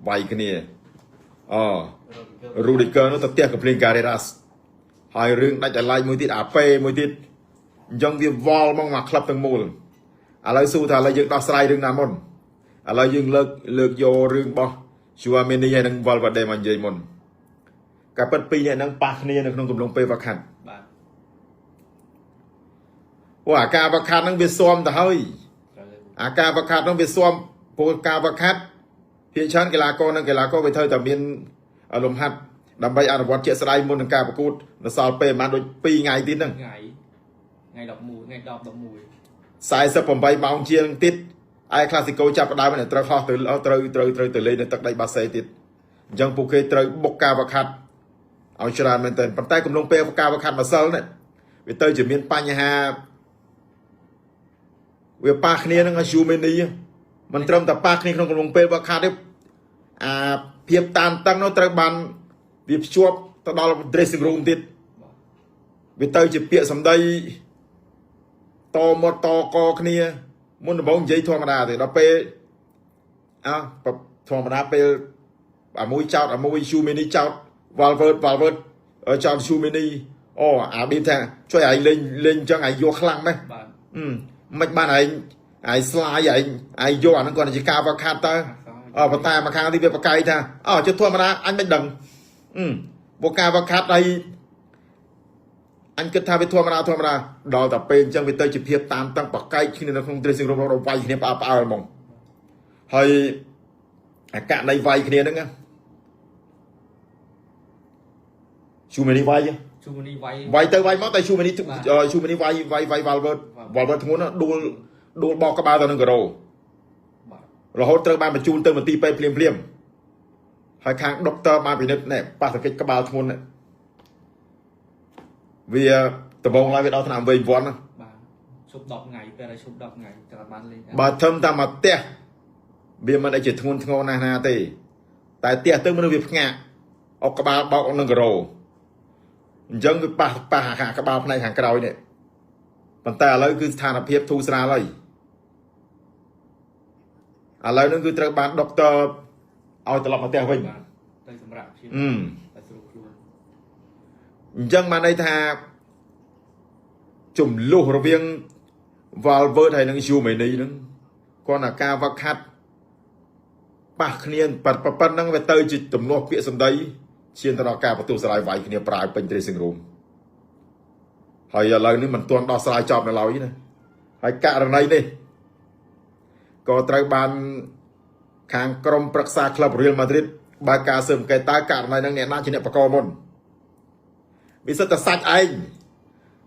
វាយគ្នាអូរូឌីហ្គើនោះទៅផ្ទះកំភ្លៀងការ៉េរ៉ាសហើយរឿងដាច់ដោយឡែកមួយទៀតអាប៉េមួយទៀតអញ្ចឹងវាវល់មកមកក្លឹបទាំងមូលឥឡូវសួរថាឥឡូវយើងដោះស្រាយរឿងណាមុនឥឡូវយើងលើកយករឿងរបស់ Tchouaméni ហើយនិង Valverde មកនិយាយមុនការពិតពីរអ្នកហ្នឹងប៉ះគ្នានៅក្នុងកំឡុងពេលវឹកហាត់ បាទ អូអាការវឹកហាត់ហ្នឹងវាស៊ាំទៅហើយ ត្រូវហើយ អាការវឹកហាត់ហ្នឹងវាស៊ាំព្រោះការវឹកហាត់ភាគច្រើនកីឡាករនិងកីឡាករវាត្រូវតែមានលំហាត់ដើម្បីអនុវត្តជាក់ស្ដែងមុននឹងការប្រកួតនៅសល់ពេលប្រហែលដូច2ថ្ងៃទៀតហ្នឹង ថ្ងៃថ្ងៃ11ថ្ងៃ10 11 48ម៉ោងជាងទៀតឯក្លាស៊ីកូចាប់ផ្ដើមនេះត្រូវហោះទៅត្រូវត្រូវត្រូវទៅលេងនៅទឹកដីបាសេទៀតអញ្ចឹងពួកគេត្រូវបុកការវឹកហាត់ឲ្យច្រើនមែនទែនប៉ុន្តែកំឡុងពេលការវឹកហាត់ម្សិលនេះវាទៅជាមានបញ្ហាវាប៉ះគ្នានឹងអាស៊ូមេនីមិនត្រឹមតែប៉ះគ្នាក្នុងកំឡុងពេលវឹកហាត់ទេអាភាពតានតឹងនោះត្រូវបានវាភ្ជាប់ទៅដល់ dressing room ទៀត បាទ វាទៅជាពាក្យសម្ដីតមាត់តកគ្នាមុនដំបូងនិយាយធម្មតាទេដល់ពេលអើធម្មតាពេលអាមួយចោតអាមួយស៊ូមេនីចោត Valverde ចោតស៊ូមេនីអូអាប៊ីថាជួយឯងលេងលេងអញ្ចឹងឯងយកខ្លាំងម៉េះ បាទ អឺមិនបានឯងឯងស្លាយឯងឯងយកអាហ្នឹងគាត់ជាការវឹកហាត់តើអប៉ុន្តែមកខាងនេះវាប្រកែកថាអូចុះធម្មតាអញមិនដឹងអឺបូការវឹកហាត់អីអញគិតថាវាធម្មតាធម្មតាដល់តែពេលអញ្ចឹងវាទៅជាភាពតាមតឹងប្រកែកគ្នានៅក្នុង dressing room រវាយគ្នាផ្អើលផ្អើលហ្មងហើយអាករណីវាយគ្នាហ្នឹងណាជូមេនីវាយ ជូមីនីវាយ វាយទៅវាយមកតែជូមេនី បាទ ជូមេនីវាយវាយវាយវ៉ាល់វើតវ៉ាល់វើតធ្ងន់ណាស់ដួលដួលបោកក្បាលទៅនឹងការ៉ូ បាទ រហូតត្រូវបានបញ្ជូនទៅមន្ទីរពេទ្យភ្លាមភ្លាមៗហើយខាងដុកទ័របានពិនិត្យណែប៉ះទង្គិចក្បាលធ្ងន់នេះវាដំបងឡើយវាដល់ថ្នាក់វែងវាន់ណា បាទឈប់10ថ្ងៃពេលឲ្យឈប់10ថ្ងៃតែបានលេង បើធំតាមមកផ្ទះវាមិនអីជាធ្ងន់ធ្ងរណាស់ណាទេតែផ្ទះទៅមនុស្សវាផ្ងាកអុកក្បាលបោកនឹងការ៉ូអញ្ចឹងវាប៉ះប៉ះអាក្បាលផ្នែកខាងក្រោយនេះប៉ុន្តែឥឡូវគឺស្ថានភាពធូរស្រាលហើយឥឡូវហ្នឹងគឺត្រូវបានដុកទ័រឲ្យត្រឡប់មកផ្ទះវិញ បាទទៅសម្រាប់ជា អឺ តែស្រួលខ្លួន អញ្ចឹងបានន័យថាចំនួនរវាង Valverde ហើយនិង Tchouaméni ហ្នឹងគាត់ថាការវឹកហាត់ប៉ះគ្នាប៉ប៉ុណ្្នឹងវាទៅជាទំនាស់ពាក្យសម្ដីឈានទៅដល់ការបន្ទុះស្រាយវាយគ្នាប្រាវពេញ dressing room ហើយឥឡូវនេះមិនទាន់ដោះស្រាយចប់នៅឡើយណាហើយករណីនេះក៏ត្រូវបានខាងក្រុមប្រឹក្សាក្លឹប Real Madrid បើកការស៊ើបអង្កេតតើករណីហ្នឹងអ្នកណាជាអ្នកបកមុនវាសិតតែសាច់ឯង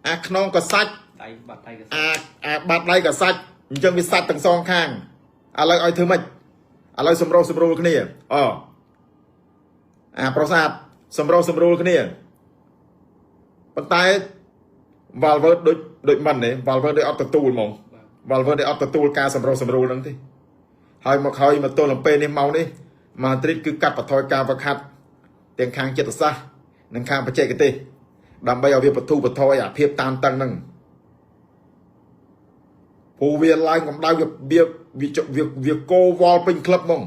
អាខ្នងក៏សាច់ ដៃបាត់ដៃក៏ អាអាបាត់ដៃក៏សាច់អញ្ចឹងវាសាច់ទាំងសងខាងឥឡូវឲ្យធ្វើម៉េចឥឡូវសម្រុះសម្រួលគ្នាអូអាប្រសាទសម្រុះសម្រួលគ្នាប៉ុន្តែ Valverde ដូចដូចមិនទេ Valverde ដូចអត់ទទួលហ្មង បាទ Valverde អត់ទទួលការសម្រុះសម្រួលហ្នឹងទេហើយមកហើយមកទល់នឹងពេលនេះមកនេះម៉ាឌ្រីតគឺកាត់បន្ថយការវឹកហាត់ទាំងខាងចិត្តសាស្ត្រនិងខាងបច្ចេកទេសដើម្បីឲ្យវាបធូរបន្ថយអាភាពតានតឹងហ្នឹងព្រោះវាឡើងកម្ដៅវាវាវាវាវាកោវល់ពេញក្លឹបហ្មង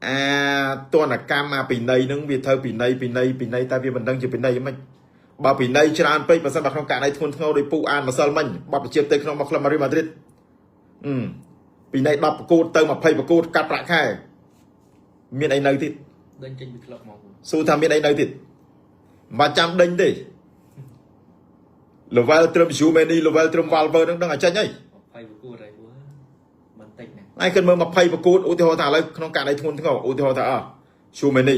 អាទនកម្មអាពិន័យហ្នឹងវាត្រូវពិន័យពិន័យពិន័យតែវាមិនដឹងជាពិន័យយ៉ាងម៉េច បើពិន័យច្រើនពេកបើសិនបើក្នុងករណីធ្ងន់ធ្ងរដោយពូអានម្សិលមិញបទបញ្ជាផ្ទៃក្នុងមកក្លឹបម៉ារីម៉ាឌ្រីតអឺពិន័យ10ប្រកួតទៅ20ប្រកួតកាត់ប្រាក់ខែមានអីនៅទៀត ដេញចេញពីក្លឹបមក សួរថាមានអីនៅទៀតមិនបាច់ចាំដេញទេ level ត្រឹម Tchouaméni level ត្រឹម Valverde ហ្នឹងដឹងឲ្យចេញហើយ 20ប្រកួតហើយព្រោះមិនតិចណា ហើយគិតមើល20ប្រកួតឧទាហរណ៍ថាឥឡូវក្នុងករណីធ្ងន់ធ្ងរឧទាហរណ៍ថាអ Tchouaméni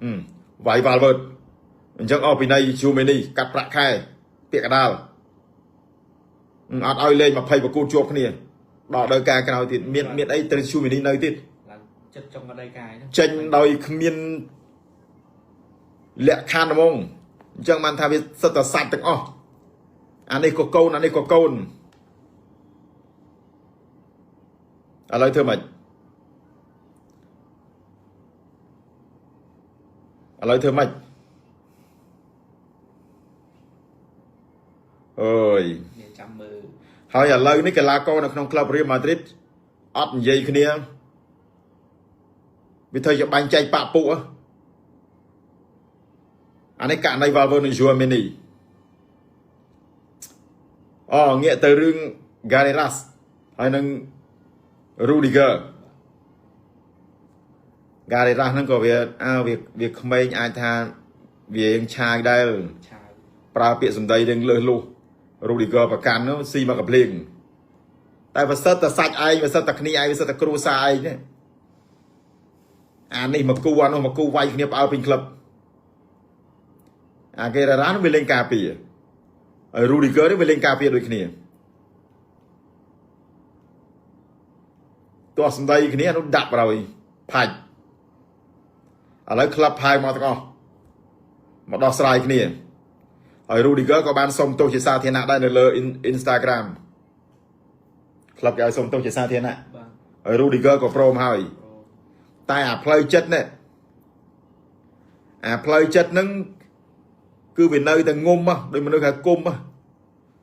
អឺវាយ Valverde អញ្ចឹងអស់ពិន័យ Tchouaméni កាត់ប្រាក់ខែពាក្យកដាលអត់ឲ្យលេង20ប្រកួតជាប់គ្នាដល់ដល់ការក្រោយទៀតមានមានអីត្រូវ Tchouaméni នៅទៀត ឡើងចិត្តចុងកដៃកាយហ្នឹង ចេញដោយគ្មានលក្ខខណ្ឌហ្មងអញ្ចឹងបានថាវាសិតតែសាច់ទាំងអស់អានេះក៏កូនអានេះក៏កូនឥឡូវធ្វើម៉េចឥឡូវធ្វើម៉េចអើយ នេះចាំមើល ហើយឥឡូវនេះកីឡាករនៅក្នុងក្លឹបរៀលម៉ាឌ្រីតអត់និយាយគ្នាវាធ្វើជាបាញ់ចែកបាក់ពុកអានេះករណី Valverde និង Tchouameni អូងាកទៅរឿង Carreras ហើយនឹង Rudiger Carreras ហ្នឹងក៏វាអើវាវាក្មេងអាចថាវារៀងឆាយដែរ ឆាវ ប្រើពាក្យសម្ដីរឿងលើសលុះ Rudiger ប្រកាន់នោះស៊ីមកកភ្លៀងតែបើសិតតែសាច់ឯងបើសិតតែគ្នាឯងបើសិតតែគ្រួសារឯងនេះអានេះមកគូអានោះមកគូវាយគ្នាផ្អើលពេញក្លឹបអាគេរ៉ានោះវាលេងការពារហើយ Rudiger នេះវាលេងការពារដូចគ្នាទោះសម្ដីគ្នាអានោះដាក់ប្រហើយផាច់ឥឡូវក្លឹបផាយមកទាំងអស់មកដោះស្រាយគ្នា ហើយ Rudiger ក៏បានសុំទោសជាសាធារណៈដែរនៅលើ Instagram ក្លឹបគេឲ្យសុំទោសជាសាធារណៈ បាទ ហើយ Rudiger ក៏ព្រមហើយ ប្រូ តែអាផ្លូវចិត្តនេះអាផ្លូវចិត្តហ្នឹងគឺវានៅតែងុំហ៎ដោយមនុស្សហៅគុំហ៎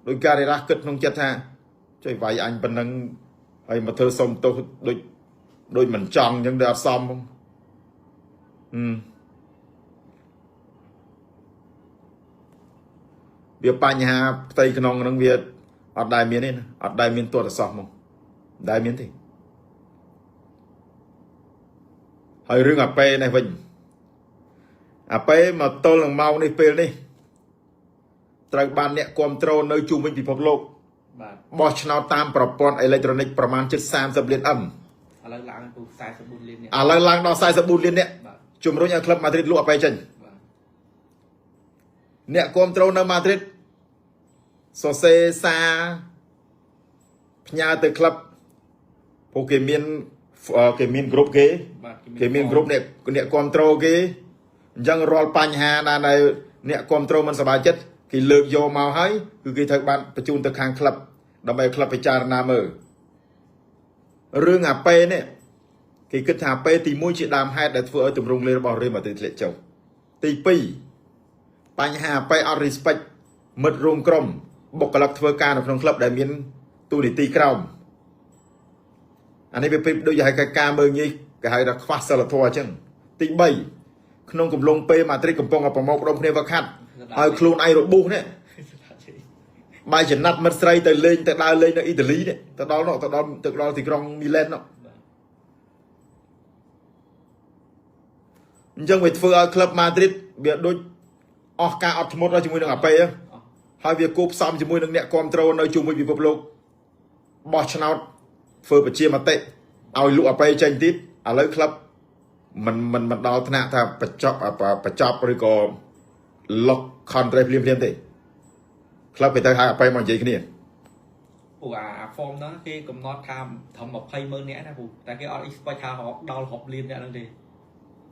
ដោយការរិះគិតក្នុងចិត្តថាចុយវាយអញប៉ុណ្ណឹងហើយមកធ្វើសុំទោសដូចដូចមិនចង់អញ្ចឹងដូចអត់សមហឹមវាបញ្ហាផ្ទៃក្នុងហ្នឹងវាអត់ដែលមានទេណាអត់ដែលមានទាល់តែសោះមកមិនដែលមានទេហើយរឿងអាប៉េនេះវិញអាប៉េមកទល់នឹងម៉ោងនេះពេលនេះត្រូវបានអ្នកគ្រប់គ្រងនៅជុំវិញពិភពលោក បាទ បោះឆ្នោតតាមប្រព័ន្ធអេឡិចត្រូនិកប្រមាណជិត30លានអឹម ឥឡូវឡើងទៅ44លានអ្នក ឥឡូវឡើងដល់44លានអ្នក បាទ ជំរុញឲ្យក្លឹបម៉ាឌ្រីតលក់អាប៉េចេញ បាទ អ្នកគ្រប់គ្រងនៅម៉ាឌ្រីតសរសេរសារផ្ញើទៅក្លឹបពួកគេមានគេមានក្រុមគេ បាទ គេមានក្រុមអ្នកអ្នកគ្រប់គ្រងគេអញ្ចឹងរាល់បញ្ហាណាដែលអ្នកគ្រប់គ្រងមិនសប្បាយចិត្តគេលើកយកមកហើយគឺគេត្រូវបានបញ្ជូនទៅខាងក្លឹបដើម្បីឲ្យក្លឹបពិចារណាមើលរឿងអាប៉េនេះគេគិតថាអាប៉េទី1ជាដើមហេតុដែលធ្វើឲ្យទម្រង់លេងរបស់រៀលម៉ាឌ្រីតធ្លាក់ចុះទី2បញ្ហាអាប៉េអត់ respect មិត្តរួមក្រុមបុគ្គលិកធ្វើការនៅក្នុងក្លឹបដែលមានទូនីតិក្រោមអានេះវាប្រៀបដូចជាហៅការមើលងាយគេហៅថាខ្វះសិលធម៌អញ្ចឹងទី3ក្នុងកំឡុងពេលម៉ាឌ្រីតកំពុងតែប្រមូលផ្ដុំគ្នាវឹកហាត់ហើយខ្លួនឯងរបួសនេះបាយចំណាត់មិត្តស្រីទៅលេងទៅដើរលេងនៅអ៊ីតាលីនេះទៅដល់នោះទៅដល់ទៅដល់ទីក្រុងមីឡែននោះ បាទ អញ្ចឹងវាធ្វើឲ្យក្លឹបម៉ាឌ្រីតវាដូចអស់ការអត់ធ្មត់ដល់ជាមួយនឹងអាប៉េហ៎ អស់ ហើយវាគួបផ្សំជាមួយនឹងអ្នកគ្រប់គ្រងនៅជុំវិញពិភពលោកបោះឆ្នោតធ្វើប្រជាមតិឲ្យលក់អាប៉េចេញទៀតឥឡូវក្លឹបមិនមិនមិនដល់ថ្នាក់ថាបញ្ចប់បញ្ចប់ឬក៏លុក contract ភ្លាមភ្លាមៗទេក្លឹបគេទៅហៅអាប៉េមកនិយាយគ្នា ពូអា form ហ្នឹងគេកំណត់ថាត្រឹម20ម៉ឺននាក់ណាពូតែគេអត់ expect ថារកដល់រាប់លានអ្នកហ្នឹងទេ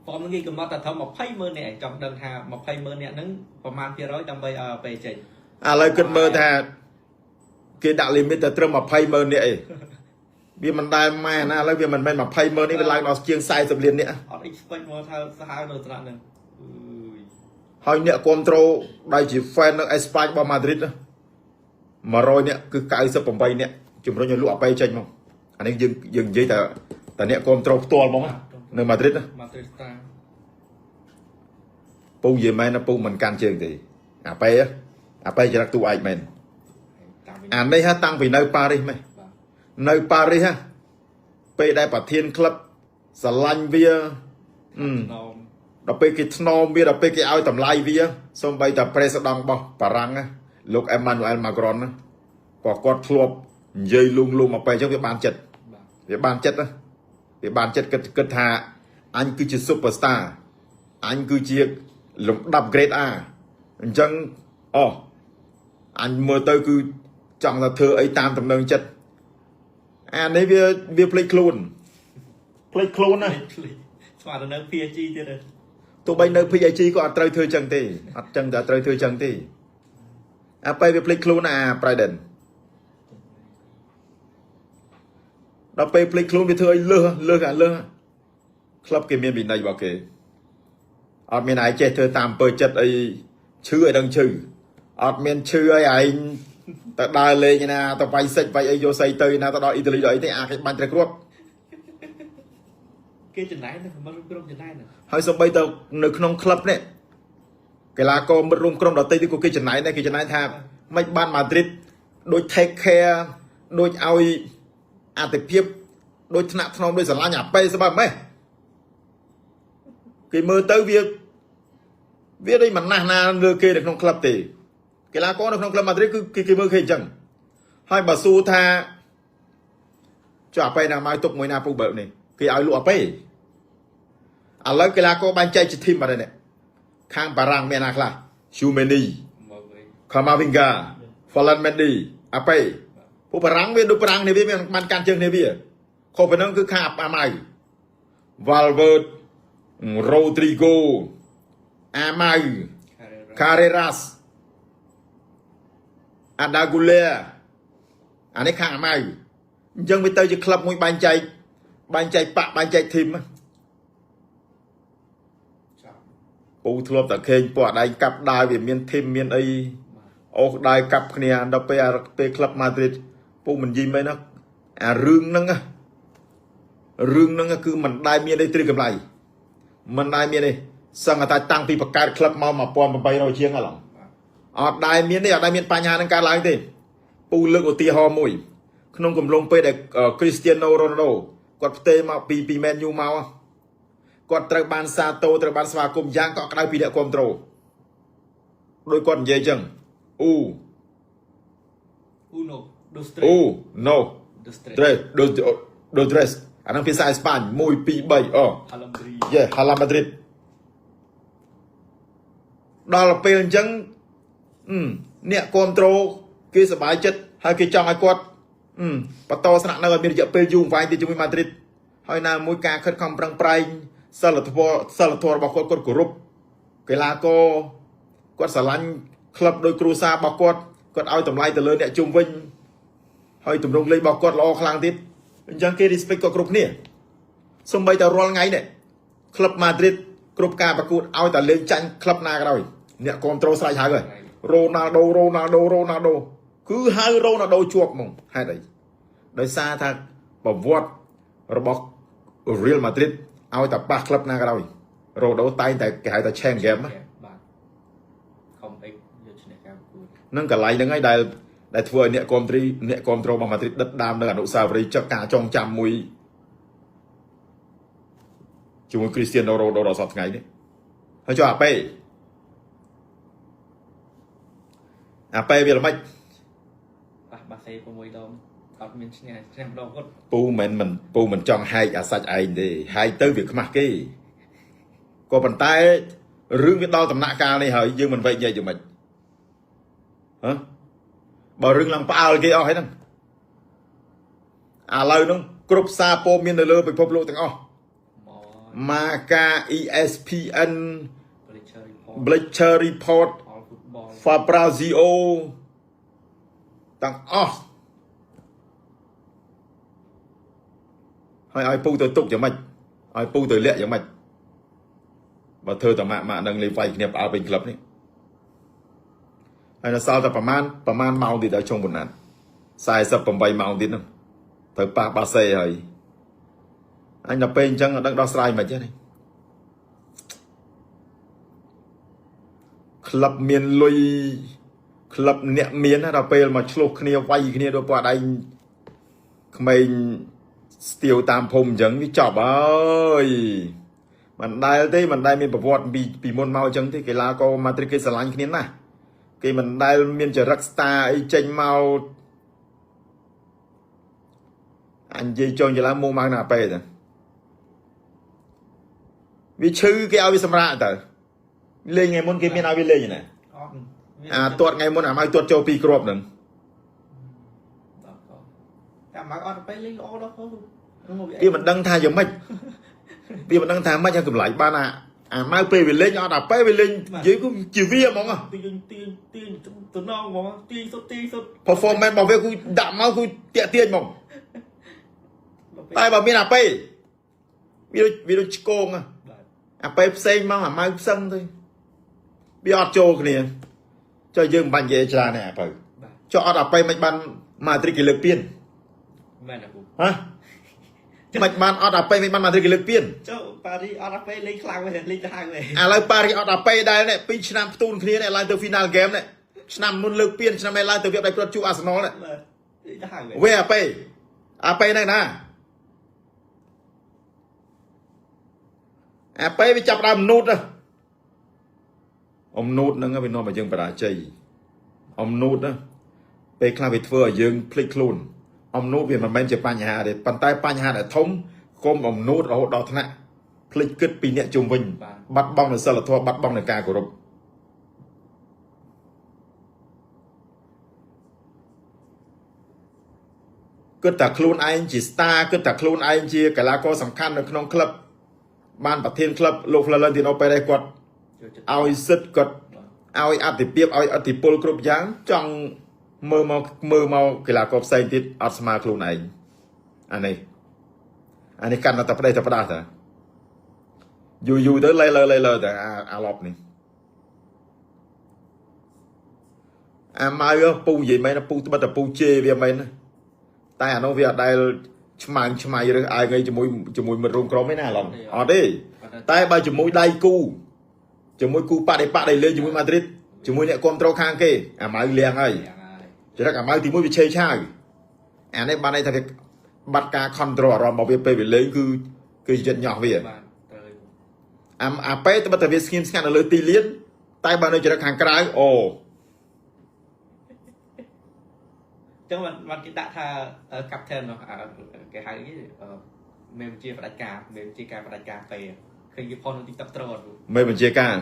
form ហ្នឹងគេកំណត់តែត្រឹម20ម៉ឺននាក់ឯងចង់ដឹងថា20ម៉ឺននាក់ហ្នឹងប្រមាណភាគរយដើម្បីឲ្យពេលចេញ ឥឡូវគិតមើលថាគេដាក់ limit តែត្រឹម20ម៉ឺននាក់ឯងវាមិនដែលម៉ែណាឥឡូវវាមិនមែន20ម៉ឺននេះវាឡើងដល់ជាង40លាននាក់ អត់ expect មកថាសាហាវនៅថ្នាក់ហ្នឹងអើយ ហើយអ្នកគ្រប់ត្រូលដែលជា fan នៅអេស្ប៉ាញរបស់ម៉ាឌ្រីត100នាក់គឺ98នាក់ជំរុញឲ្យលក់អាប៉េចេញមកអានេះយើងយើងនិយាយតែតែអ្នកគ្រប់ត្រូលផ្ទាល់ហ្មងណានៅម៉ាឌ្រីតណា ម៉ាទ្រីស្តា ពូនិយាយមែនណាពូមិនកាន់ជើងទេអាប៉េហ៎អាប៉េចរិតទូឯកមែន តាមវិញ អានេះហ่ะតាំងពីនៅប៉ារីសមែន បាទ នៅប៉ារីសហ่ะពេលដែលប្រធានក្លឹបស្រឡាញ់វាអឺ ណម ដល់ពេលគេថ្នមវាដល់ពេលគេឲ្យតម្លៃវាសូម្បីតែប្រេស៊ីដង់របស់បារាំងណាលោកអេម៉ានូអែលម៉ាក្រុនណាក៏គាត់ធ្លាប់និយាយលួងលោមមកពេលអញ្ចឹងវាបានចិត្ត បាទ វាបានចិត្តណាវាបានចិត្តគិតគិតថាអញគឺជា superstar អញគឺជាលំដាប់ grade A អញ្ចឹងអូអញមើលទៅគឺចង់តែធ្វើអីតាមតំណែងចិត្តអានេះវាវាភ្លេចខ្លួនភ្លេចខ្លួនណា ភ្លេចស្មានតែនៅ PSG ទៀតហ៎ ទោះបីនៅ PIG ក៏អត់ត្រូវធ្វើចឹងទេអត់ចឹងតែត្រូវធ្វើចឹងទេអាពេលវាភ្លេចខ្លួនណាអា Biden ដល់ពេលភ្លេចខ្លួនវាធ្វើឲ្យលើសលើសអាលើសក្លឹបគេមានវិន័យរបស់គេអត់មានឯងចេះធ្វើតាមអំពើចិត្តអីឈឺឲ្យដឹងឈឺអត់មានឈឺឲ្យឯង ទៅដើរលេងណាទៅវាយសិចវាយអីយកសីទៅណាទៅដល់អ៊ីតាលីដល់អីទេអាគេបាញ់ត្រូវគ្រាប់ គេចំណែនហ្នឹងមិនក្រុមចំណែនហ្នឹង ហើយសូម្បីទៅនៅក្នុងក្លឹបនេះកីឡាករមិត្តរួមក្រុមដទៃទៀតក៏គេចំណែនដែរគេចំណែនថាមិនបានម៉ាឌ្រីតដូច take care ដូចឲ្យអតិភិបដូចថ្នាក់ថ្នមដូចស្រឡាញ់អាប៉េស្បើម៉េះគេមើលទៅវាវាដូចមិនណាស់ណាលើគេនៅក្នុងក្លឹបទេកីឡាករនៅក្នុងក្លឹបម៉ាឌ្រីតគឺគេគេមើលគេអញ្ចឹងហើយបើសួរថាចុះអាប៉េណាមកទុកមួយណាពូបើនេះគេឲ្យលក់អាប៉េឥឡូវកីឡាករបែងចែកជា team បាត់ហើយនេះខាងបារាំងមានណាខ្លះ ឈូមេនី មកវិញ ខាម៉ាវិងកាហ្វ៉ាឡិនមែនឌីអាប៉េពួកបារាំងវាដូចបារាំងនេះវាមានបានកាន់ជើងនេះវាខុសពីហ្នឹងគឺខាងអាម៉ៅវ៉ាល់វើតរ៉ូទ្រីហ្គោអាម៉ៅ ខារ៉េរ៉ា ការ៉េរ៉ាសអាដាហ្គូឡែអានេះខាងអាម៉ៅអញ្ចឹងវាទៅជាក្លឹបមួយបែងចែកបែងចែកបាក់បែងចែក team ណា ចាប់ ពូធ្លាប់តែឃើញពួកអាដែងកាប់ដាវវាមាន team មានអី បាទ អូសដាវកាប់គ្នាដល់ពេលអាពេលក្លឹបម៉ាឌ្រីតពូមិនយីមែនណាអារឿងហ្នឹងណារឿងហ្នឹងគឺមិនដែលមានអីទ្រឹកម្លៃមិនដែលមានទេសឹងតែតាំងពីបង្កើតក្លឹបមក1800ជាងហ៎ឡង បាទ អត់ដែលមានទេអត់ដែលមានបញ្ហានឹងកើតឡើងទេពូលើកឧទាហរណ៍មួយក្នុងកំឡុងពេលដែលគ្រីស្ទៀណូរ៉ូណាល់ដូគាត់ផ្ទេរមកពីមែនយូមកគាត់ត្រូវបានសាទរត្រូវបានស្វាគមន៍យ៉ាងកក់ក្ដៅពីអ្នកគ្រប់ត្រូលដោយគាត់និយាយចឹងអ៊ូ Uno dos tres អ៊ូ no dos tres tres dos dos tres អាហ្នឹងភាសាអេស្ប៉ាញ1 2 3អូ ហាឡំឌ្រី យេហាឡាម៉ាឌ្រីតដល់ពេលអញ្ចឹងអឺអ្នកគ្រប់ត្រូលគេសប្បាយចិត្តហើយគេចង់ឲ្យគាត់អឺបន្តស្នាក់នៅឲ្យមានរយៈពេលយូរអង្វែងទៀតជាមួយម៉ាឌ្រីតហើយណាមួយការខិតខំប្រឹងប្រែងសិលធម៌សិលធម៌របស់គាត់គាត់គោរពកីឡាករគាត់ស្រឡាញ់ក្លឹបដោយគ្រួសាររបស់គាត់គាត់ឲ្យតម្លៃទៅលើអ្នកជុំវិញហើយទម្រង់លេងរបស់គាត់ល្អខ្លាំងទៀតអញ្ចឹងគេ respect គាត់គ្រប់គ្នាសូម្បីតែរាល់ថ្ងៃនេះ ក្លឹបម៉ាឌ្រីតគ្រប់ការប្រកួតឲ្យតែលេងចាញ់ក្លឹបណាក៏ដោយអ្នកគ្រប់ត្រូលស្រែកហៅហើយរ៉ូណាល់ដូរ៉ូណាល់ដូរ៉ូណាល់ដូគឺហៅរ៉ូណាល់ដូជាប់ហ្មងហេតុអីដោយសារថាប្រវត្តិរបស់ Real Madrid ឲ្យតែប៉ះក្លឹបណាក៏ដោយរ៉ូដូតែងតែគេហៅថា change game ណា បាទខំអិចយកឈ្នះការប្រកួត នឹងកន្លែងហ្នឹងហើយដែលដែលធ្វើឲ្យអ្នកគ្រប់ត្រីអ្នកគ្រប់ត្រូលរបស់ម៉ាឌ្រីតដិតដាមនៅអនុស្សាវរីយ៍ចឹកការចងចាំមួយជាមួយគ្រីស្ទៀណូរ៉ូដូដល់សប្តាហ៍ថ្ងៃនេះហើយចុះអាប៉េអាប៉េវាល្មិច ប៉ះបាសេ6ដងអត់មានឈ្នះឈ្នះម្ដងគាត់ ពូមិនមិនពូមិនចង់ហែកអាសាច់ឯងទេហែកទៅវាខ្មាស់គេក៏ប៉ុន្តែរឿងវាដល់ដំណាក់កាលនេះហើយយើងមិនវែកញែកយ៉ាងម៉េចហ៎បើរឿងឡើងផ្អើលគេអស់ហើយហ្នឹងឥឡូវហ្នឹងគ្រប់សារព័ត៌មាននៅលើពិភពលោកទាំងអស់ មក Marca ESPN Bleacher Report Bleacher Report All Football Fabrizio ទាំងអស់ហើយឲ្យពូទៅទុកយ៉ាងម៉េចឲ្យពូទៅលាក់យ៉ាងម៉េចបើធ្វើតែម៉ាក់ម៉ាក់នឹងលេងវាយគ្នាផ្អើលពេញក្លឹបនេះហើយនៅសល់តែប្រមាណប្រមាណម៉ោងទៀតដល់ចុងប៉ុណ្ណា48ម៉ោងទៀតហ្នឹងត្រូវប៉ះបាសេហើយអញដល់ពេលអញ្ចឹងអត់ដឹងដោះស្រាយមិនទេនេះក្លឹបមានលុយក្លឹបអ្នកមានណាដល់ពេលមកឆ្លោះគ្នាវាយគ្នាដូចពួកអដែងក្មេងស្ទាវតាមភូមិអញ្ចឹងវាចប់ហើយមិនដែលទេមិនដែលមានប្រវត្តិពីពីមុនមកអញ្ចឹងទេកីឡាករម៉ាឌ្រីតគេស្រឡាញ់គ្នាណាស់គេមិនដែលមានចរិត star អីចេញមកអញនិយាយចងចឡើងមកមកណាពេទៅវាឈឺគេឲ្យវាសម្រាកទៅលេងថ្ងៃមុនគេមានឲ្យវាលេងណា អត់ អាទាត់ថ្ងៃមុនអាម៉ៅទាត់ចូលពីរគ្រាប់ហ្នឹង ដល់កតែមកអត់ទៅលេងល្អដល់ផង វាមិនដឹងថាយ៉ាងម៉េចវាមិនដឹងថាម៉េចឲ្យកម្លាយបានអាអាម៉ៅពេលវាលេងអត់អាពេលវាលេងនិយាយគឺជាវាហ្មង ទាញទាញទាញតំណងហ្មងទាញសុទ្ធទាញសុទ្ធ performance របស់វាគឺដាក់មកគឺតាក់ទាញហ្មងតែបើមានអាពេលវាដូចវាដូចឆ្កង បាទ អាពេលផ្សេងមកអាម៉ៅផ្សឹងទៅវាអត់ចូលគ្នាចុះយើងមិនបាច់និយាយច្រើនទេអាបើ បាទ ចុះអត់អាប៉េមិនបានម៉ាឌ្រីតគេលើកពាន មែនទេពូ ហ៎មិនបានអត់អាប៉េមិនបានម៉ាឌ្រីតគេលើកពាន ចុះប៉ារីអត់អាប៉េលេងខ្លាំងវិញលេងទៅហើយវិញ ឥឡូវប៉ារីអត់អាប៉េដែរនេះ2ឆ្នាំផ្ទូនគ្នានេះឡើងទៅ final game នេះឆ្នាំមុនលើកពានឆ្នាំនេះឡើងទៅវាផ្ដាច់ព្រាត់ជួអាសនលនេះ បាទលេងទៅហើយវិញ វាអាប៉េអាប៉េហ្នឹងណាអាប៉េវាចាប់ដើមនូតណាអំនូតហ្នឹងវានាំឲ្យយើងបរាជ័យអំនូតណាពេលខ្លះវាធ្វើឲ្យយើងភ្លេចខ្លួនអំនូតវាមិនមែនជាបញ្ហាទេប៉ុន្តែបញ្ហាដែលធំកុំអំនូតរហូតដល់ថ្នាក់ភ្លេចគិតពីអ្នកជុំវិញ បាទ បាត់បង់នូវសិលធម៌បាត់បង់នូវការគោរពគិតតែខ្លួនឯងជា star គិតតែខ្លួនឯងជាកីឡាករសំខាន់នៅក្នុងក្លឹបបានប្រធានក្លឹបលោក Florentino Perez គាត់ ចូលចិត្ត ឲ្យសិទ្ធគាត់ បាទ ឲ្យអតិភិបឲ្យអធិពលគ្រប់យ៉ាងចង់មើលមកមើលមកកីឡាករផ្សេងទៀតអត់ស្មើខ្លួនឯងអានេះអានេះកាន់តែប្តីតែផ្ដាស់តាយូរយូរទៅលេលើលេលើតែអាអាឡប់នេះអាម៉ៅពូនិយាយមែនណាពូត្បិតតែពូជេរវាមែនណាតែអានោះវាអត់ដែលឆ្មាំងឆ្មៃឬឯងអីជាមួយជាមួយមិត្តរួមក្រុមឯណាអាឡប់អត់ទេ គាត់ តែបើជាមួយដៃគូជាមួយគូបដិបកដែលលេងជាមួយម៉ាឌ្រីតជាមួយអ្នកគ្រប់គ្រងខាងគេអាម៉ៅលៀងហើយ យ៉ាងហើយ ចរិតអាម៉ៅទីមួយវាឆេឆាវអានេះបានន័យថាវាបាត់ការ control អារម្មណ៍របស់វាពេលវាលេងគឺគឺចិត្តញាស់វា បាទត្រូវហើយពូ អាអាពេលតែបើតែវាស្ងៀមស្ងាត់នៅលើទីលានតែបើនៅចរិតខាងក្រៅអូ ចឹងបានគេដាក់ថា captain នោះគេហៅគេមេបញ្ជាផ្ដាច់ការមេបញ្ជាការផ្ដាច់ការពេឃើញគេផុសនៅ TikTok ត្រូវអត់ពូ មេបញ្ជាការ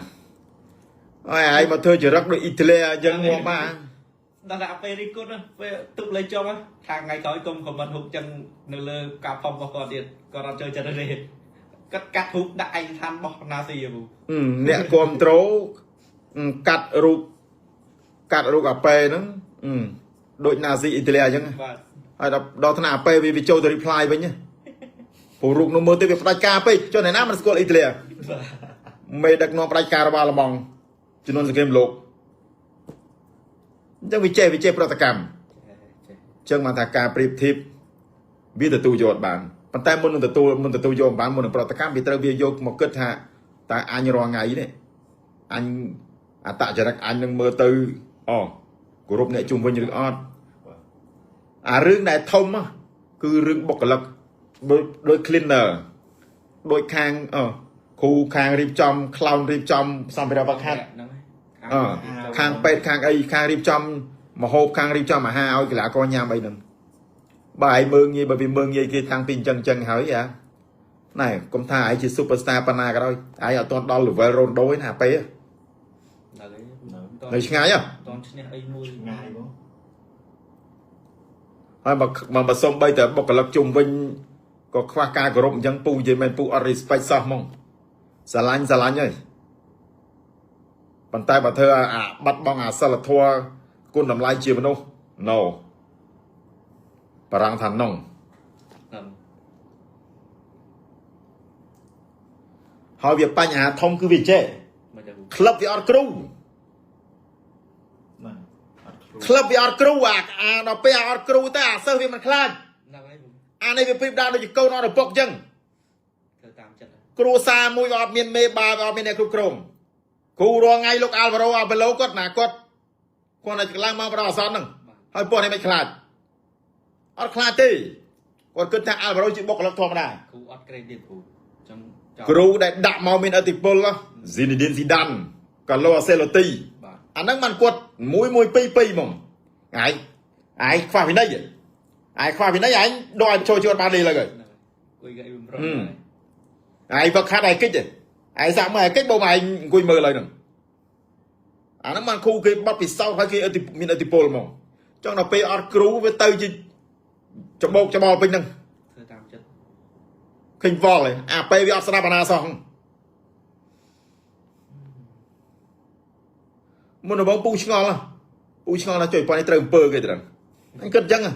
អើយឯងមកធ្វើចរិតដូចអ៊ីតាលីអញ្ចឹងងាប់បាន ដល់តែពេលរីគុណពេលទុកលេងចុះខាងថ្ងៃក្រោយកុំខមមិនហូបចឹងនៅលើការផុសរបស់គាត់ទៀតគាត់អត់ចូលចិត្តទេគាត់កាត់រូបដាក់ឯកស្ថានរបស់ណាស៊ីពូ អ្នកគ្រប់គ្រងកាត់រូបកាត់រូបអាប៉េហ្នឹងដូចណាស៊ីអ៊ីតាលីអញ្ចឹង បាទ ហើយដល់ដល់ថ្នាក់អាប៉េវាវាចូលទៅ reply វិញណាព្រោះរូបនោះមើលទៅវាផ្ដាច់ការពេកចុះអ្នកណាមិនស្គាល់អ៊ីតាលី បាទ មេដឹកនាំផ្ដាច់ការរបស់អាល្លឺម៉ង់ចំនួនសង្គ្រាមលោកអញ្ចឹងវាចេះវាចេះប្រតិកម្ម ចេះ អញ្ចឹងបានថាការប្រៀបធៀបវាទទួលយកអត់បានប៉ុន្តែមុននឹងទទួលមុនទទួលយកមិនបានមុននឹងប្រតិកម្មវាត្រូវវាយកមកគិតថាតើអញរាល់ថ្ងៃនេះអញអត្តចរិតអញនឹងមើលទៅអូគោរពអ្នកជុំវិញឬអត់អារឿងដែលធំហ៎គឺរឿងបុគ្គលិកដូចដូច cleaner ដូចខាងអគ្រូខាងរៀបចំ clown រៀបចំសម្ភារៈវឹកហាត់ ហ្នឹង អឺខាងពេទ្យខាងអីខាងរៀបចំមហូបខាងរៀបចំអាហារឲ្យកីឡាករញ៉ាំអីហ្នឹងបើឯងមើងងាយបើវាមើងងាយគេតាំងពីអញ្ចឹងអញ្ចឹងហើយអាណែកុំថាឯងជា superstar ប៉ុណ្ណាក៏ដោយឯងអត់ទាន់ដល់ level Ronaldo ទេណាពេល ដល់ហើយ នៅឆ្ងាយហ៎ តនឈ្នះអីមួយ ឆ្ងាយបង ហើយបើបើបើសុំបីតែបុគ្គលិកជុំវិញក៏ខ្វះការគោរពអញ្ចឹងពូនិយាយមែនពូអត់ respect សោះហ្មងស្រឡាញ់ស្រឡាញ់ហើយប៉ុន្តែបើធ្វើអាបាត់បង់អាសិលធម៌គុណតម្លៃជាមនុស្ស no បារាំងថា non ហ្នឹង ហើយវាបញ្ហាធំគឺវាចេះ មិនទៅ ក្លឹបវាអត់គ្រូ ហ្នឹងអត់គ្រូ ក្លឹបវាអត់គ្រូអាអាដល់ពេលអត់គ្រូទៅអាសិស្សវាមិនខ្លាច ហ្នឹងហើយពូ អានេះវាប្រៀបដល់ដូចជាកូនអត់ឪពុកអញ្ចឹង ធ្វើតាមចិត្ត គ្រួសារមួយវាអត់មានមេបាវាអត់មានអ្នកគ្រប់គ្រងគ្រូរាល់ថ្ងៃលោកអាល់វ៉ារ៉ូអាបេឡូគាត់ណាគាត់គាត់នៅកន្លងមកបដោះអាសន្នហ្នឹង បាទ ហើយពួកនេះមិនខ្លាចអត់ខ្លាចទេគាត់គិតថាអាល់វ៉ារ៉ូជាបុគ្គលិកធម្មតា គ្រូអត់ credit ពូអញ្ចឹងច គ្រូដែលដាក់មកមានឥទ្ធិពលស៊ីនីឌីនស៊ីដានកាឡូអាសេឡូទី បាទ អាហ្នឹងបានគាត់1 1 2 2ហ្មងឯងឯងខ្វះវិន័យឯងខ្វះវិន័យឯងដកឲ្យចូលជួនបានលេឡើយ ហ្នឹងហើយគួយកអីបំរុង ឯងវឹកហាត់ឯងគិចឯងសាក់មើលឯងគិចបើមកឯងអង្គុយមើលឡើយហ្នឹងអាហ្នឹងបានគ្រូគេបាត់ពិសោធន៍ហើយគេឥទ្ធិមានឥទ្ធិពលហ្មងចង់ដល់ពេលអត់គ្រូវាទៅជាច្បោកច្បល់ពេញហ្នឹង ធ្វើតាមចិត្ត ឃើញវល់ឯងអាពេលវាអត់ស្ដាប់អាណាសោះមុនដំបូងពូឆ្ងល់ហ៎ពូឆ្ងល់ណាស់ចុយប៉ុននេះត្រូវអំពើគេទៅហ្នឹងអញគិតអញ្ចឹងហ៎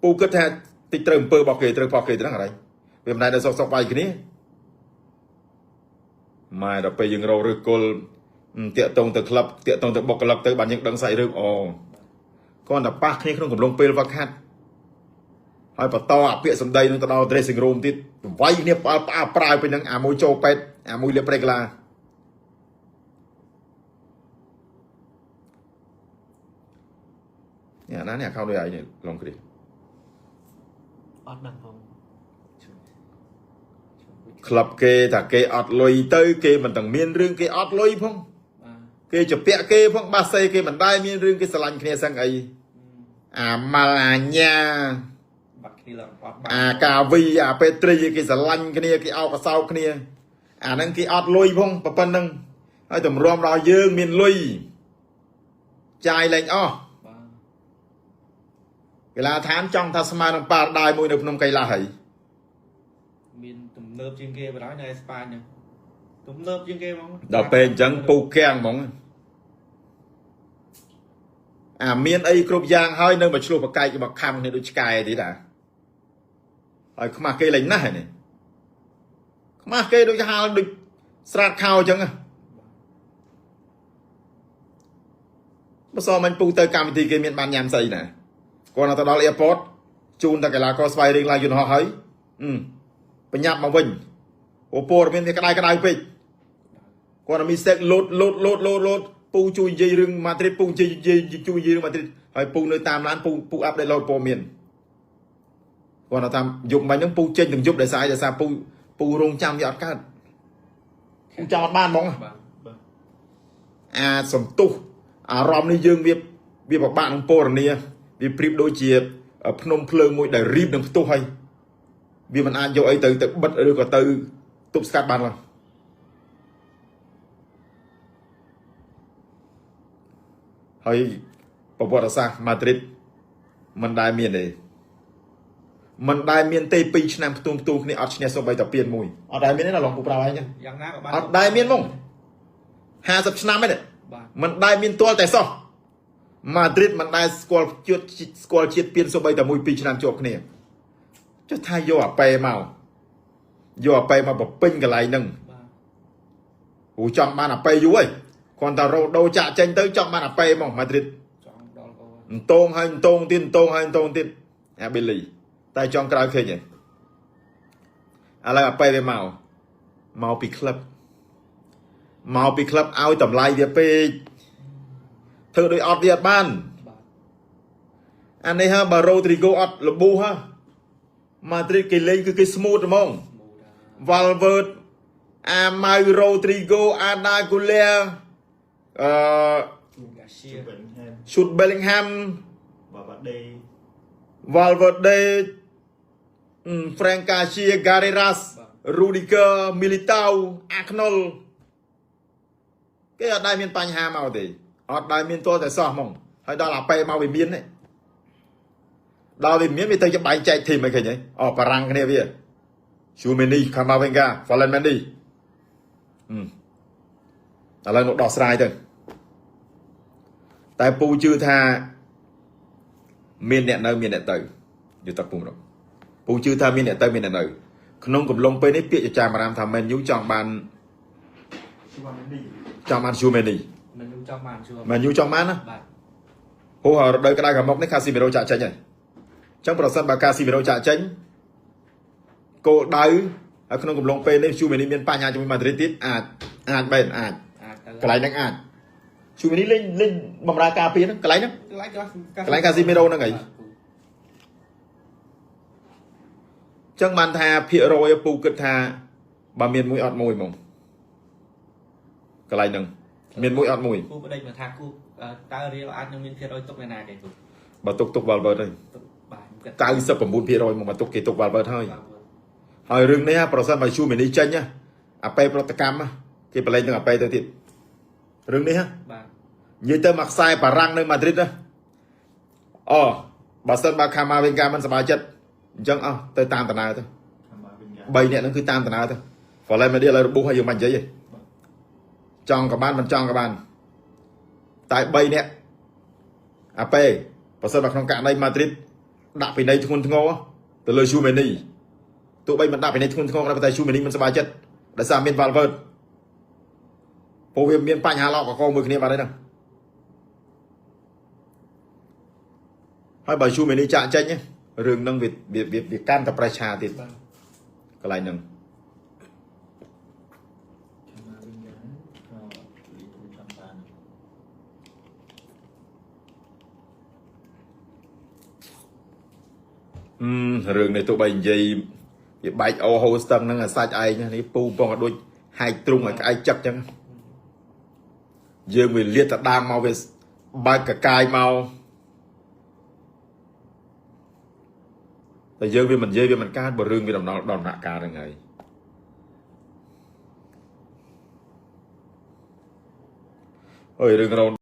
ពូគិតថាតិចត្រូវអំពើរបស់គេត្រូវផុសគេទៅហ្នឹងអរឯងវាមិនដែលនៅសុកសុកវាយគ្នាម៉ែដល់ពេលយើងរកឬគល់តាកតងទៅក្លឹបតាកតងទៅបុគ្គលិកទៅបានយើងដឹងសាច់រឿងអូ គាត់តែប៉ះគ្នាក្នុងកំឡុងពេលវឹកហាត់ហើយបន្តអាពាក្យសម្ដីនឹងទៅដល់ dressing room ទៀតវាយគ្នាផ្អើលផ្អើលប្រាវពេលហ្នឹងអាមួយចូលពេទ្យអាមួយលាបប្រេក្លានេះអាណានេះ account ដូចឯងនេះឡងគ្រី អត់ដឹងផង ក្លឹបគេថាគេអត់លុយទៅគេមិនទាំងមានរឿងគេអត់លុយផង បាទ គេជពាក់គេផងបាសេគេមិនដែរមានរឿងគេស្រឡាញ់គ្នាសឹងអីអាម៉ាល់អាញា បាត់គ្នាឡើងអត់បា អាកាវីអាពេត្រីគេស្រឡាញ់គ្នាគេអោបកសោបគ្នាអាហ្នឹងគេអត់លុយផងប៉ុណ្្នឹងហើយតម្រាំដល់យើងមានលុយចាយលែងអស់ បាទ កីឡាដ្ឋានចង់ថាស្មើនឹងប៉ារដាយមួយនៅភ្នំកៃឡាស់ហើយ មានទំនើបជាងគេបណ្ដោយនៅអេស្ប៉ាញហ្នឹងទំនើបជាងគេហ្មង ដល់ពេលអញ្ចឹងពូកាំងហ្មងអាមានអីគ្រប់យ៉ាងហើយនៅមកឆ្លោះបកែកមកខំគ្នាដូចឆ្កែទៀតអាហើយខ្មាស់គេលែងណាស់ហើយនេះខ្មាស់គេដូចហាលដូចស្រាតខោអញ្ចឹងហ៎បើសមមិញពូទៅកម្មវិធីគេមានបានញ៉ាំស្អីណាគាត់នៅទៅដល់ airport ជូនតែកីឡាករស្វ័យរៀងឡើងយន្តហោះហើយអឺបញ្ញាប់មកវិញអូព័ត៌មានវាក្តៅក្តៅពេក គាត់មានសេកលោតលោតលោតលោតលោតពូជួយនិយាយរឿងម៉ាឌ្រីតពូនិយាយនិយាយជួយនិយាយរឿងម៉ាឌ្រីតហើយពូនៅតាមឡានពូពូ update លោតព័ត៌មានគាត់ថាយប់មិញហ្នឹងពូចេញទាំងយប់ដោយសារអីដោយសារពូពូរងចាំវាអត់កើតពូចាំអត់បានហ្មង បាទ បាទ អាសន្ទុះអារម្មណ៍នេះយើងវាវាពិបាកនឹងពរនាវាប្រៀបដូចជាភ្នំភ្លើងមួយដែលរៀបនឹងផ្ទុះហើយវាមិនអាចយកអីទៅទៅបិទឬក៏ទៅទប់ស្កាត់បានឡើយហើយប្រវត្តិសាស្ត្រម៉ាឌ្រីតមិនដែលមានទេមិនដែលមានទេ2ឆ្នាំផ្ទុំផ្ទុំគ្នាអត់ឈ្នះសូម្បីតែពានមួយអត់ដែលមានទេណាឡងពូប្រាវឯង យ៉ាងណាក៏បាន អត់ដែលមានហ្មង50ឆ្នាំហ្នឹង បាទ មិនដែលមានទាល់តែសោះម៉ាឌ្រីតមិនដែលស្គាល់ជាតិស្គាល់ជាតិពៀនសូម្បីតែមួយពីរឆ្នាំជាប់គ្នាចុះថាយកអាប៉ែមកយកអាប៉ែមកបំពេញកន្លែងហ្នឹង បាទ ព្រោះចង់បានអាប៉ែយូរហើយគ្រាន់តែរ៉ូដូចាក់ចេញទៅចង់បានអាប៉ែមកម៉ាឌ្រីត ចង់ដល់កូ អន្តងហើយអន្តងទៀតអន្តងហើយអន្តងទៀតអាបេលីតែចង់ក្រោយឃើញហើយឥឡូវអាប៉ែវាមកមកពីក្លឹបមកពីក្លឹបឲ្យតម្លៃវាពេកធ្វើដូចអត់វាអត់បាន បាទ អានេះហ่าបើរ៉ូទ្រីហ្គោអត់លប៊ូហ่าម៉ាឌ្រីតគេលេងគឺគេ smooth ហ្មង ស្មូត វ៉ាល់វើតអាម៉ៅរ៉ូទ្រីហ្គោអាដាគូលែអឺ ជួនកាសៀ បេលហែម ឈូតបេលីងហាំ បាបាដេ វ៉ាល់វើដេហ្វ្រេងកាជាហ្គារេរ៉ាសរូឌីហ្គឺមីលីតាវអាខ្នុលគេអត់ដែលមានបញ្ហាមកទេអត់ដែលមានទាល់តែសោះហ្មងហើយដល់អាប៉េមកវាមានទេដល់វាមានវាទៅជាបែងចែក team អីឃើញហីអូបារាំងគ្នាវា ជូមេនីខាម៉ាវេងកាហ្វាឡែនម៉ែនឌីឥឡូវនោះដោះស្រាយទៅតែពូជឿថាមានអ្នកនៅមានអ្នកទៅយល់តពូម្ដងពូជឿថាមានអ្នកទៅមានអ្នកនៅក្នុងកំឡុងពេលនេះពាក្យចចាមអារាមថាមែនយូចង់បាន ជូអាមេនី ចង់បានជូមេនី មិនយូចង់បានជួ មែនយូចង់បានណា បាទ ព្រោះរដូវក្តៅខាងមុខនេះកាស៊ីមីរ៉ូចាក់ចេញហើយអញ្ចឹងប្រសិនបើកាស៊ីមីរ៉ូចាក់ចេញគោលដៅហើយក្នុងកំឡុងពេលនេះជូមេនីមានបញ្ហាជាមួយម៉ាឌ្រីតទៀតអាចអាចបែនអាច អាចទៅ កន្លែងហ្នឹងអាចជូមីនេះលេងលេងបំរើការពារហ្នឹងកន្លែងហ្នឹង កន្លែងខ្លះ កន្លែងកាស៊ីមីរ៉ូហ្នឹងហី ចឹងបានថាភាគរយពូគិតថាបើមានមួយអត់មួយហ្មងកន្លែងហ្នឹងមានមួយអត់មួយ គូបដិញមកថាគូតើរៀលអាចនឹងមានភាគរយទុកនៅណាគេគូ បើទុកទុកវ៉ាល់វើតហើយ ទុកបាទខ្ញុំគិត 99%មកបើទុកគេទុកវ៉ាល់វើតហើយ បាទ ហើយរឿងនេះប្រសិនបើជូមីនេះចេញណាអាប៉េប្រតិកម្មណាគេប្រឡែងនឹងអាប៉េទៅទៀតរឿងនេះណា បាទ និយាយទៅមកខ្សែបារាំងនៅម៉ាឌ្រីតណាអូបើសិនបើខាម៉ាវិងកាមិនសប្បាយចិត្តអញ្ចឹងអស់ទៅតាមដំណើរទៅ ខាម៉ាវិញ៉ា 3នាក់ហ្នឹងគឺតាមដំណើរទៅហ្វឡែម៉េឌីឥឡូវរបួសហើយយើងមិននិយាយទេចង់ក៏បានមិនចង់ក៏បានតែ3នាក់អាប៉េបើសិនបើក្នុងករណីម៉ាឌ្រីតដាក់ពិន័យធ្ងន់ធ្ងរទៅលើជូមេនីទោះបីមិនដាក់ពិន័យធ្ងន់ធ្ងរក៏ដោយប៉ុន្តែជូមេនីមិនសប្បាយចិត្តដោយសារមានវ៉ាល់វើតព្រោះវាមានបញ្ហាឡោកកកមួយគ្នាបាត់ហើយហ្នឹង ហើយបើជូមេនីចាក់ចេញរឿងហ្នឹងវាវាវាកាន់តែប្រេះឆាទៀត បាទ កន្លែងហ្នឹង កាម៉ាវិញ្ញាក៏លីទូចាំបាន រឿងនេះទោះបីនិយាយវាបែកអូហូស្ទឹងហ្នឹងអាសាច់ឯងនេះពូបងក៏ដូចហែកទ្រុងឲ្យក្អែកចឹកចឹងយើងវាលាតតដាមមកវាបើកកកាយមកតែយើងវាមិននិយាយវាមិនកើតបើរឿងវាដំណល់ដល់ដំណាក់កាលហ្នឹងហើយអើយរឿងរ៉ូ